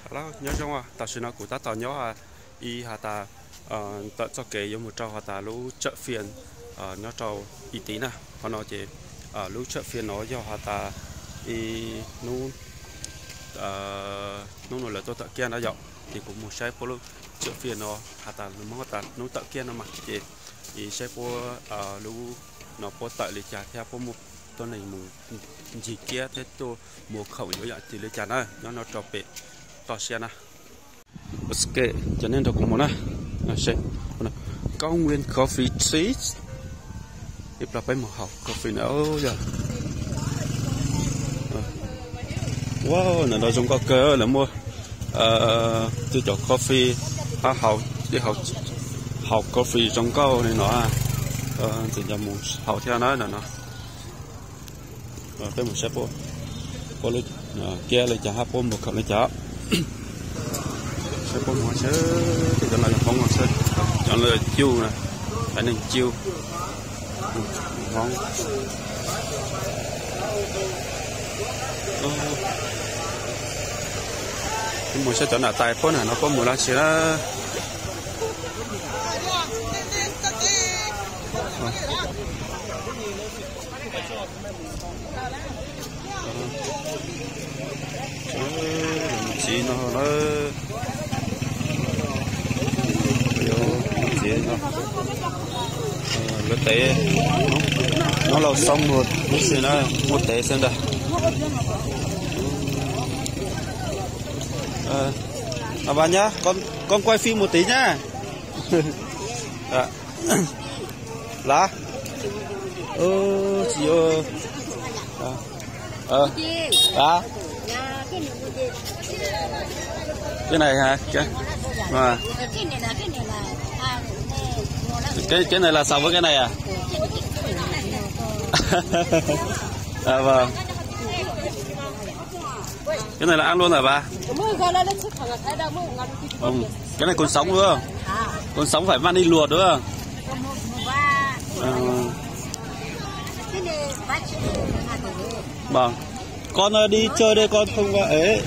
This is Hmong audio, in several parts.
Nyob zoo, tam sim no kuv tab tom nyob ib has tas tawm txoj kev yuav mus rau has tas lub Chợ Phiên nyob rau ib tid na. Qhov no ces lub Chợ Phiên no yog has tas ib hnub, hnub no lawv tuaj tawm kiab na yom, ces kuv mus saib puab lub Chợ Phiên no has tas lub Hmoob has tas hnub tawm kiab no mas ces saib puab lub no puab tawm li cas thiab puab muaj tuab neeg mus ncig kiab thiab tuaj muag khoom yuav yam li cas na, nyob no rau pem toj siab na. Ok, cov nej nrog kuv mus na. Công viên Coffee Trees. Ib plag peb mus haus coffee na yog. Wow, ntawm no zoo nkauj kawg, lawv muaj tej cov coffee, pab haus, haus coffee zoo nkauj li no. Ntxim nco mus haus thiab na ntawm no. Peb mus saib puab, puab lub kiab li cas hab puab muag khoom li cas. Saib puab mus saib, cov no yog Hmoob, cov no yog Cuj na, fab neeg Cuj, Hmoob. Peb mus saib cov nam tais puab na, no puab mus dab tsi na. Mus txiv no lawm. Mus txiv no. Lawv tev, no laus xoob mus ib si na, muaj tev xwb ntag. Vas Nhã, con quay phim một tí nhá. Lá. Tsis, hả? Cái này hả? Cái, mà, cái, cái này là so với cái này à? À, vâng. Cái này là ăn luôn hả bà? Ừ. Cái này còn sống đúng không? Còn sống phải mang đi luộc đúng không? Ờ. Vâng. Con, ờ, đi chơi đây con không qua ấy.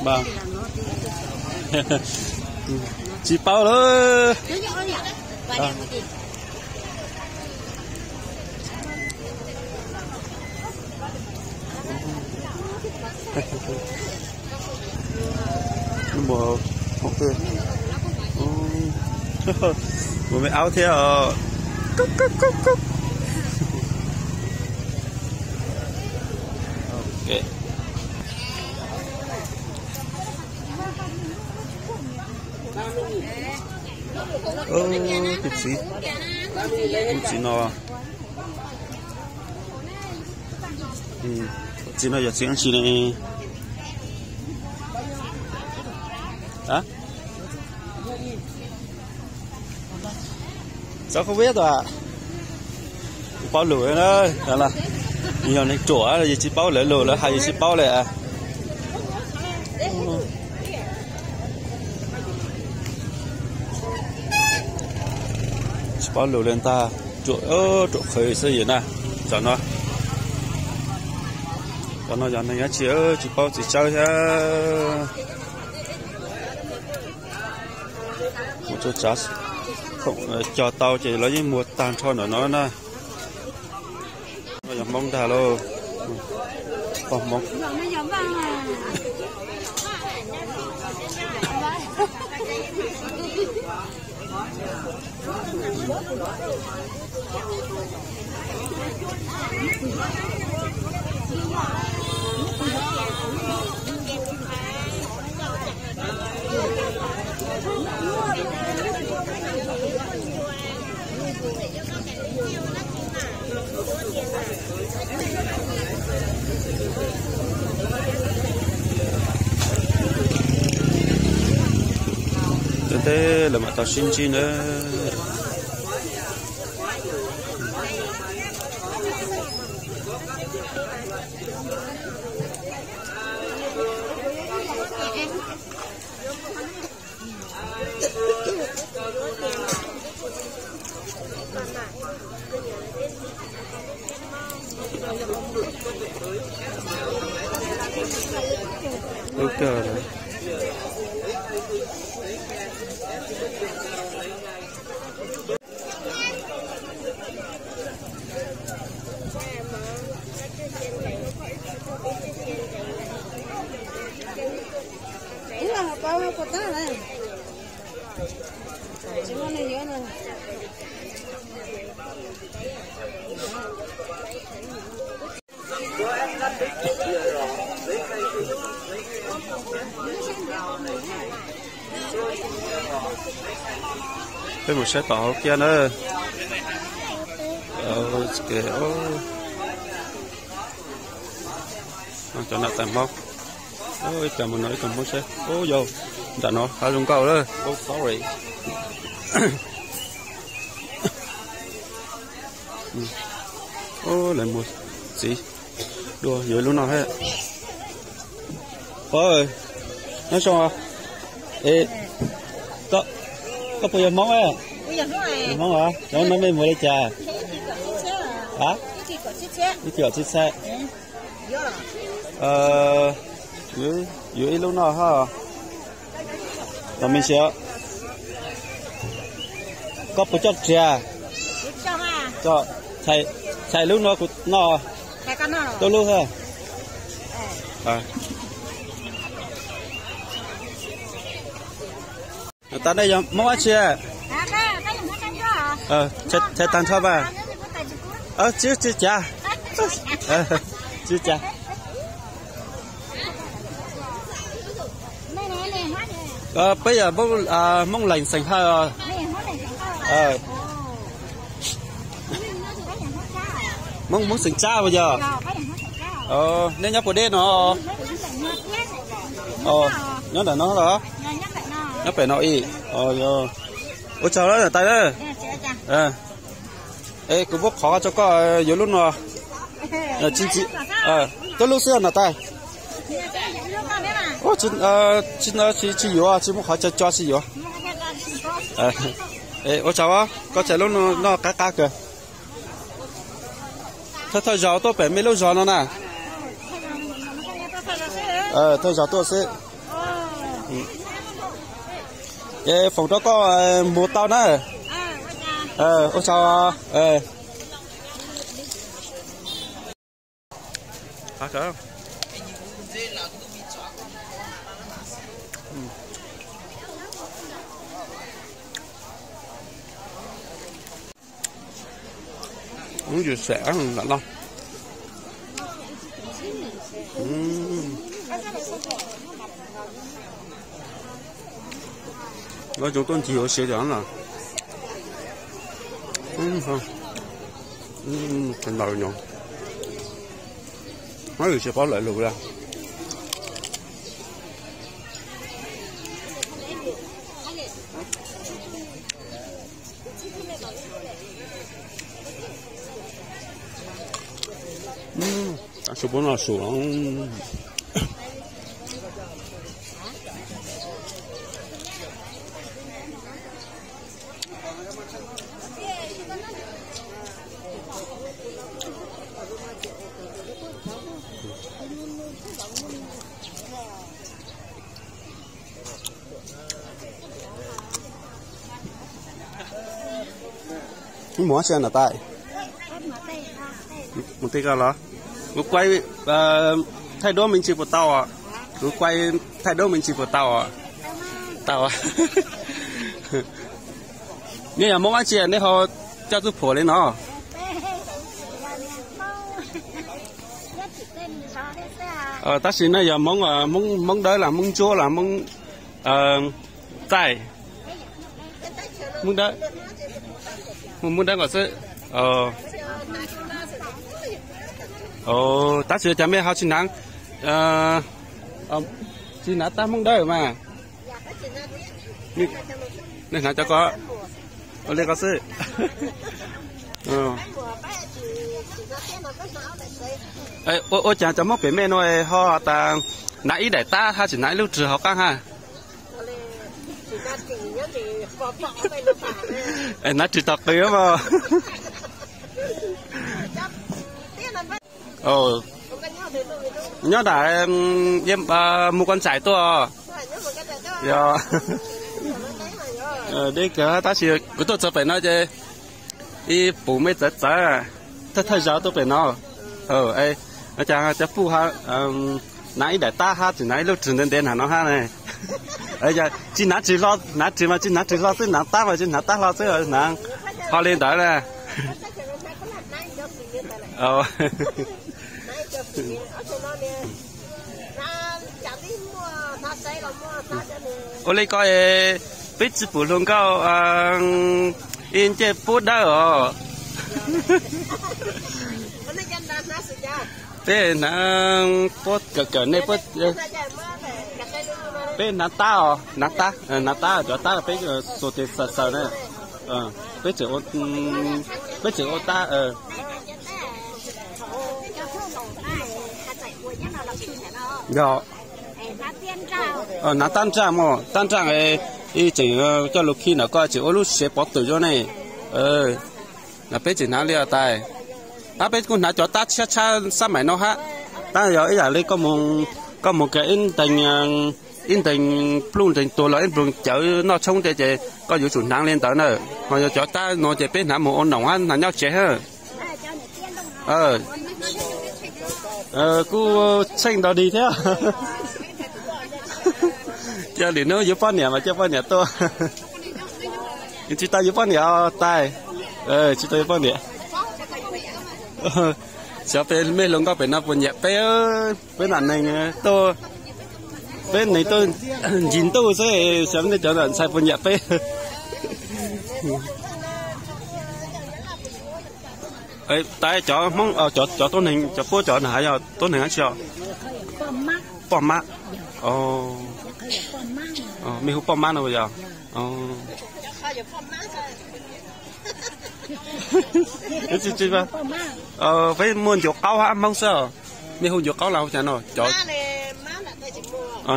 Vâng. Tsis paub lawm. Mus, mus me aub thiab os. Ok. Tus txiv, tus txiv no, txiv no yog txiv dab tsi ne? Txawv qhov vib tas, tsis paub lus na. Yog neeg ruam yus tsis paub lawv lus, lawv hais yus tsis paub li. Tsis paub lus li ntag, ruam, ruam qhwv xwb yus na. Cov no, cov no yog neeg dab tsi tsis paub txiv tsawb thiab. Mus tsuas tsav khoom cog tau ces lawv yeej muag tag nrho ntawm no na. No yog Hmoob ntag lauj. Pog Hmoob. Ces tej lawv mam tau sib ntsib na. Ub kawg. Peb mus saib tom hauv kiab na. Cov nam tais Hmoob. Ib co mus no ib co Hmoob saib. Ub yau, nram no hav zoov nkauj lawm. Ub, sorry. Ub, lawv mus txiv dua yuav ib lub no thiab. Nyob zoo. Koj puas yog Hmoob? Hmoob os, cov no mej mus li cas? A, ib txhiab txhiab. Yuav ib lub no hab. Tos me ntsis. Koj puas coj riam? Txhais lub no kuv noj. Tub lub hab. Tas nej yog Hmoob dab tsi? Txhais tag nrho mas. Tsis, tsis cas. Tsis cas. Peb yog Hmoob Lees xeem Hawj. Hmoob, Hmoob xeem Tsab puas yog? Nej nyob puas deb no? Nyob ntawm no los? Nyob pem no ib. Ua tsaug na niam tais na. Es kuv muab qhov rau koj yuav lub no. Tub lub xwb niam tais. Tsis, tsis yuav, tsis muab qhov tso tso tsis yuav. Ua tsaug, koj txhais lub no qab qab kawg. Thawj thawj zaug tuaj pem mej lub zos no na. Thawj zaug tuaj xwb. Ces foom rau koj mus tau na. Ua tsaug. Yus sam lam no. Lawv cov tuaj ncig ua si no. Ntau nyob, tsis paub lawv lus li. Su pub no su. Mus tsi niam tais? Mus tij koj los? Kuv kuaj thaij duab me ntsis puas tau os? Kuv kuaj thaij duab me ntsis puas tau os? Tau. Nej yog Hmoob dab tsi nej ho coj txuj phuam li no? Tab sis nej yog Hmoob, Hmoob Dawb los Hmoob Ntsuab los Hmoob Txaij? Hmoob Dawb. Hmoob Dawb nkaus xwb. Tab sis cas mej ho tsis hnav, tsis hnav tab Hmoob Dawb mas? Nej hnav cov ko, ua li ko xwb. Ua cas cov Hmoob pem mej no ho tas hnav ib daim tab hab tsis hnav ib lub rwg hauv qaab hab? Hnav rwg tog qws mas. Nyob nram Mus Koj Ntxais tuaj. Yog, deb kawg tab sis kuv tuaj txog pem no ces ib puas me txawv txawv, thawj thawj zaug tuaj pem no. Cas cov puj hnav ib daim tab hab tseem hnav ib lub rwg ntev ntev hnav no hab ne. Tsis hnav rwg hlo, hnav rwg mas tsis hnav rwg hlo xwb, hnav tab mas tsis hnav tab hlo xwb, hnav ho li ntawd na. Ua li ko peb tsis pum hluas nkauj ib ncej pub dawb os. Peb hnav puab kawm kawm nej puab, peb hnav tab os, hnav tab, hnav tab, cov tab peb xuas tes xaws xaws na. Peb tseem, peb tseem ua tab. Yog, hnav tab nraj mog, tab nraj, ib tseem coj lug khi ntawm ko tseem ua lub sev pov twm zoo ne. Peb tseem hnav li os tais. Ab, peb kuj hnav cov tab tshiab tshab xab maim no hab. Tab yog ib yam li koj mus kag ib ntees, ib ntees pluj ntees tuag los ib nploog cawv noj tshoob ces koj yuav tsum hnav li ntawd na. Ho yog cov tab no ces peb hnav mus ua noom hab hnav nyob tsev hab. Kuj tsheej nrog dig thiab. Cia lwm hnub yuav poj niam mas coj poj niam tuaj. Tsis tau yuav poj niam os tais. Tsis tau yuav poj niam. Xyov peb mej hluas nkauj pem no puas nyiam peb, peb nam neeg tuaj, peb neeg tuaj ncig ntuj xwb, xyov nej cov ntxhais puas nyiam peb. Tais, cov Hmoob, cov tuab neeg, cov puab cov na yog tuab neeg dab tsi os? Poj mab. Mej hu poj mab no yog? Peb muaj ncuav qaub hab Hmoob xwb os. Mej hu ncuav qaub los hu cas no? Cov,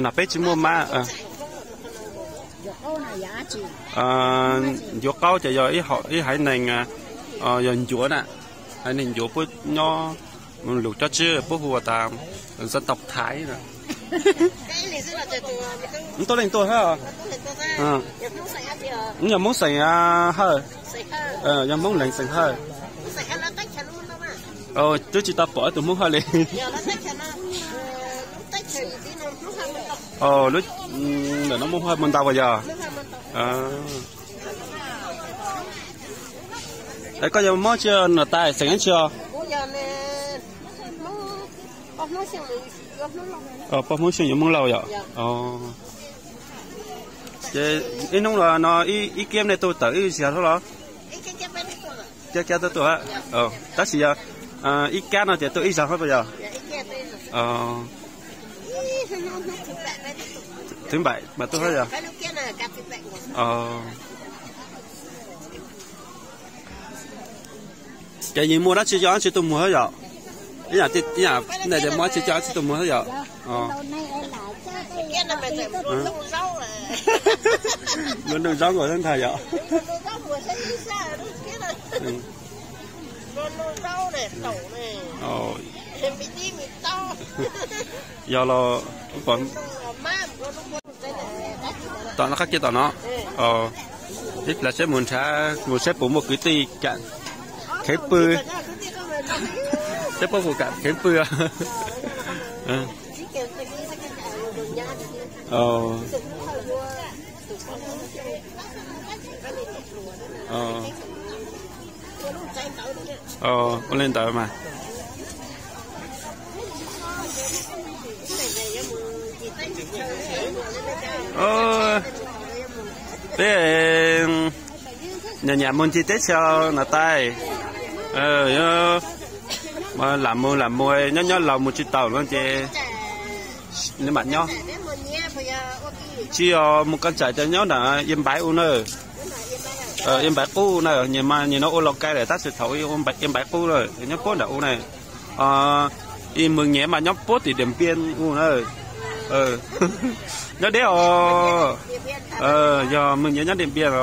nam peb tsis muaj mab. Ncuav qaub ces yog ib haiv neeg, yog ncuav na, haiv neeg ncuav puab nyob, lus cob tsib puab hu ua tas dân tộc Thái na. Tuab leeg tuaj hab. Yog Hmoob xeem Hawj, yog Hmoob leeg xeem Hawj. Twb tsis tau pom ib tug Hmoob Hawj li. Lub, ntawm no Hmoob Hawj muaj ntau as yog? Es koj yog Hmoob tsi, nam tais xeem dab tsi os? Poj Hmoob Xyooj yuav Hmoob Lauj yom? Ces ib hnub no ib kiab nej tuaj tawm ib zaug hab los? Kiab kiab tuaj tuaj hab. Tab sis yog ib kab no ces tuaj ib zaug hab puas yog? Thứ bảy mas tuaj hab yog? Ces yeej muaj dab tsi coj dab tsi tuaj muag hab yom? Ib yam, ib yam nej ces muaj dab tsi coj dab tsi tuaj muag hab yom? Muaj noog zaub nkaus xwb ntag yom? Yog los, tom no qab kiag tom no, ib pliag seb mus nrhav mus seb puas muaj kwv tij kam kheev pw, seb puab puas kam kheev pw. Ua li ntawd mas. Peb nyam nyam mus ncig teb chaws na tais. Lam mus lam mus, nyob nyob laus mus tsis taus no ces mam nyob. Tsis yog mus koj tsaim cov nyob nram Iab Npaiv u na. Iab Npaiv qub na, nyias mas nyias no ua Laus Kais lawm tab sis thaum Iab Npaiv qub lawm nyob puab nram u na. Ib Mws Nyiav mas nyob puab tim Diam Npiaj u na. Nyob deb os. Yog Mws Nyiav nyob Diam Npiaj os.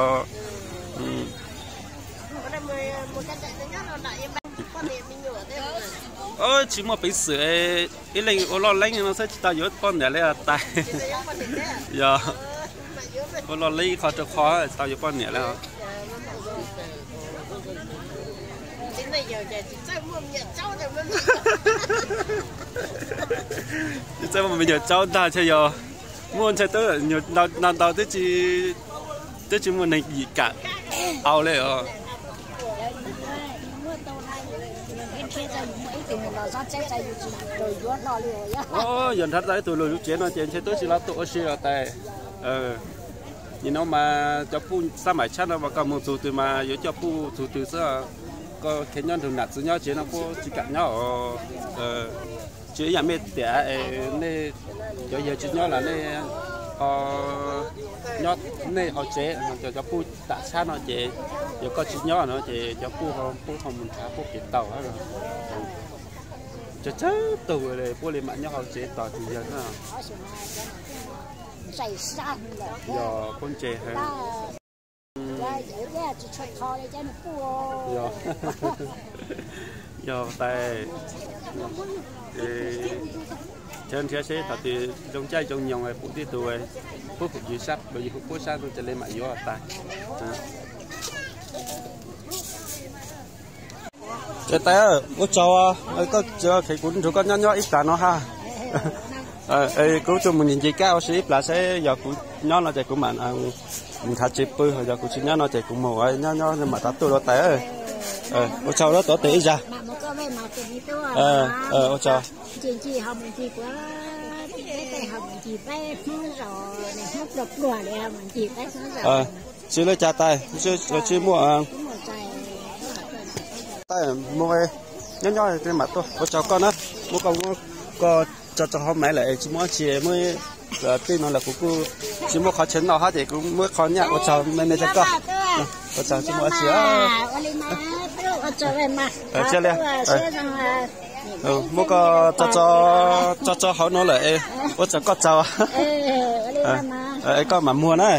Tsis muaj peev xwm, ib leeg ua loj leeb no xwb tsis tau yuav poj niam li os tais. Yog ua loj leeb ib qho rau qhov tsis tau yuav poj niam li os. Tsis txawj muaj me nyuam tsaub ntag, ntshe yog muaj ntshe twb ntau ntau twb tsis muaj neeg yim kam au li os. Yog nrhiav tau ib tug luag zuv tsev no ces ntshe twb tsis los tuaj ua si los tais. Nim no mas cov puj xab maim tshab no mas koj mus txug twg mas yuav coj puj txug twg xwb. Koj kheev nyob nrug nam txiv nyob tsev no puab tsis kam nyob os. Tsis ib yam mej tiam nej cov yawg tsis nyob los nej ho nyob nej hauv tsev, cov puj tam tshab no ces yog koj tsis nyob no ces cov puj ho mus nrhav puab kev tau. Tsawg tsawg tug puab li mam nyob hauv tsev tos tus yawg na. Yog puab ntse heev. Yog tais, nrhiav nrhiav seb thaum twg zoo caij zoo nyoog pum tib tug puab pum yus sab, yus puab sab no ces li mam yuav tais. Ces tais, ua tsaug, koj kheev kuv nrug koj nyob nyob ib plag no ha. Kuv tuaj mus ncig ncig kab ua si ib plag seb yog kuv nyob no ces kuv mam mus nrhav tsev pw, yog kuv tsis nyob no ces kuv mus nyob nyob mam rov tuaj dua tais. Ua tsaug, tuav tes ib zag. Ua tsaug. Tsis li cas tais, tsis muaj. Tais mus nyob nyob mam tuaj, ua tsaug koj na. Muab koj, muab koj tso tso hauv maiv lawm es tsis muaj dab tsi, muab tij no lawm kuv kuj tsis muaj qhov chaw noj hab ces kuv muab qhov nyaj ua tsaug me me rau koj. Ua tsaug tsis muaj dab tsi. Cia li, muab koj tso tso hauv no lawm es ua tsaug koj tsaug. Es koj mam muag na.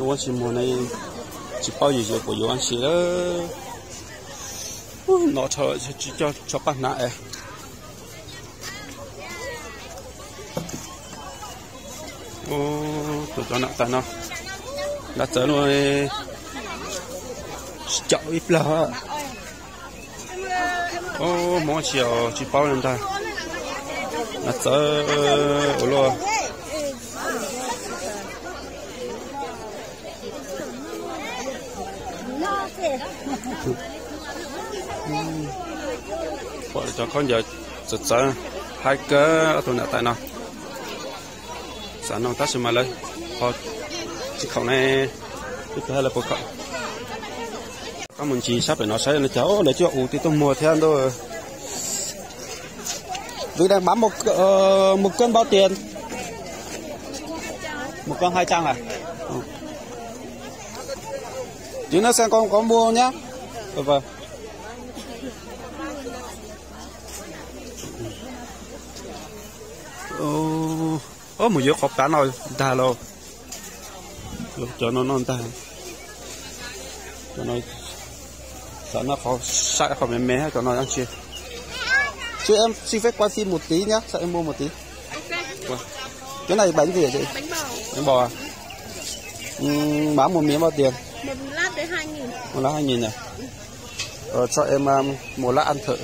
Ua tsis muag ne, tsis paub yus yuav puas yuav tsi lawm. No tsis coj tso paj hnav es. Tus cov nam tais no, nam txawv no tsis caum ib plag. Hmoob tsis, tsis paub li ntag. Nam txawv ua luaj. Pom cov khaub ncaws txawv txawv, haib kawg ob tug nam tais no. Xav nug tab sis mas lawv ho tsis khoom ne, ib tug hais lawv puas khoom. Koj mus ncig sab pem no saib no cas lawv coj ua tib tug muag thiab ntuj. Vị này bán một, ờ, một cân bao tiền? Một cân hai trăm à? Ừ. Chị nói xem con có mua nhá. Ờ, vâng. Ub, mus yuav qhov pav no ntag lauj. Cov no no ntag. Cov no xav noj qhov saib qhov me me, cov no ntsia. Cho em xin phép quay phim một tí nhá, cho em mua một tí. Cái này bánh gì hả chị? Bánh bò à? Ừm, bán một miếng bao tiền? Một lát hai nghìn. Một lát hai nghìn à? Ờ, cho em, à, một lát ăn thử.